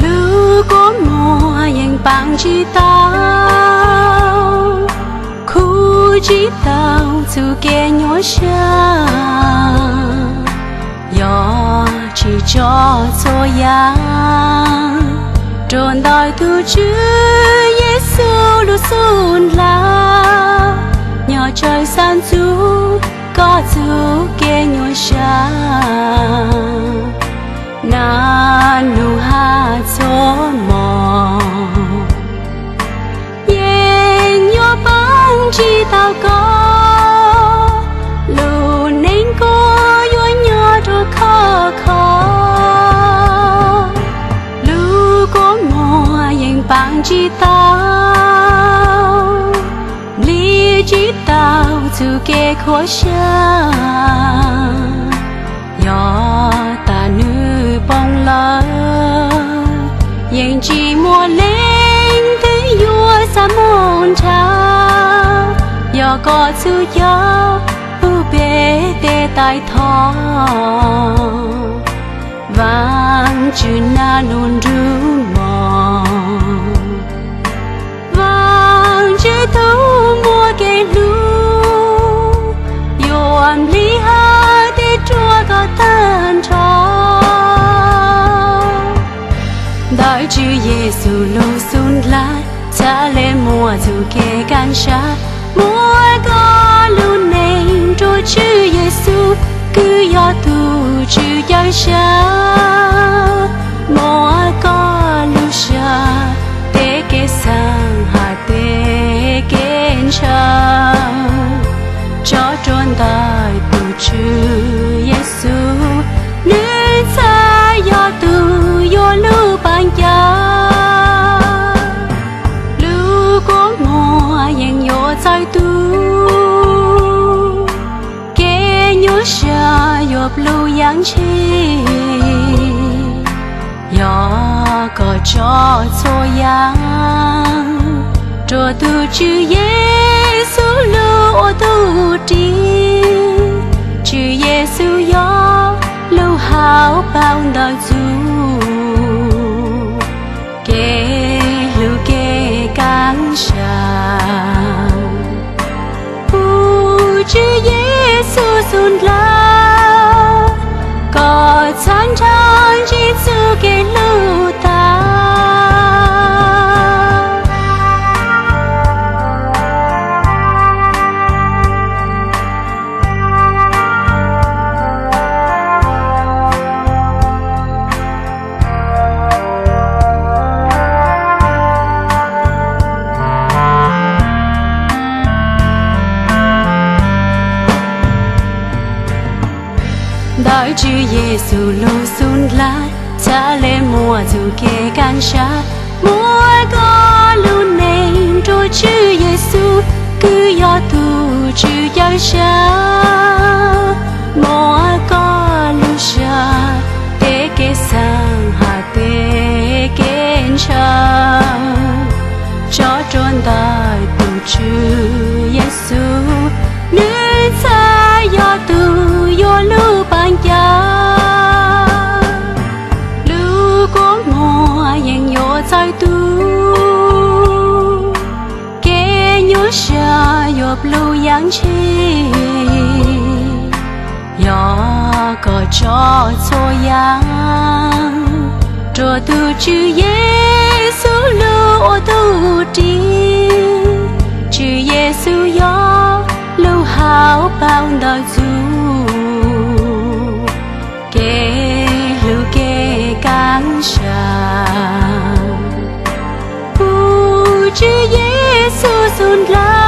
Lub kua muag yeej paab tsi tau, khuv tsi tau txuj kev nyuaj sab. Yog tsi tso txhua yaam rua ntawm tug Tswv Yexus lub xub ntawd, nyob tsawg xaav txuj koj txuj kev nyuaj sab. Naj nub hab txhua mo yeej yuav paab tsi tau koj, lub neej kuj yuav nyob rua khov kho. Lub kua muag yeej paab tsi tau, nplig tsi tau txuj kev khuam sab. Yog tas nwg poob lawm, yeej tsi muaj leej twg yuav xaav moog nrhav. Yog koj txuj coj pug peg tes taij thov, Vaajtswv naj nub nrug mog. Vaajtswv tug muaj kev hlub, yuav nplig hab tes ruam koj taag nrho. Ntawm Tswv Yexus lub xub ntawd, txhad le muaj txuj kev kaaj sab. Muab koj lub neej rua Tswv Yexus, kws yog tug Tswv cawm sab. Muab koj lub sab, tej kev xaav hab tej kev ntshaw tso rua ntawm tug Tswv Yexus, nwg txhad yog tug yuav lug paab caw. Lub kua muag yeej yuav txawj tug, kev nyuaj sab yuav plub yaam ntshis. Yog koj tso txhua yaam rua tug Tswv Yexus lug ua tug rig, Tswv Yexus yog lub hauv paug ntawm txuj kev hlub kev kaaj sab. Pug Tswv Yexus xub ntawd, koj txhad nrhav ntsib txuj kev hlub tag. Ntawm Tswv Yexus lub xub ntawd, txhad le muaj txuj kev kaaj sab. Muab koj lub neej rua Tswv Yexus, kws yog tug Tswv cawm sab. Muab koj lub sab, tej kev xaav hab tej kev ntshaw tso rua ntawm tug Tswv Yexus, nwg txhad yog tug yuav lug paab caw. Lub kua muag yeej yuav txawj tug, kev nyuaj sab yuav plub yaam ntshis. Yog koj tso txhua yaam rua tug Tswv Yexus lug ua tug rig, Tswv Yexus yog lub hauv paug ntawm txuj kev hlub kev kaaj sab. Pug Tswv Yexus xub ntawd,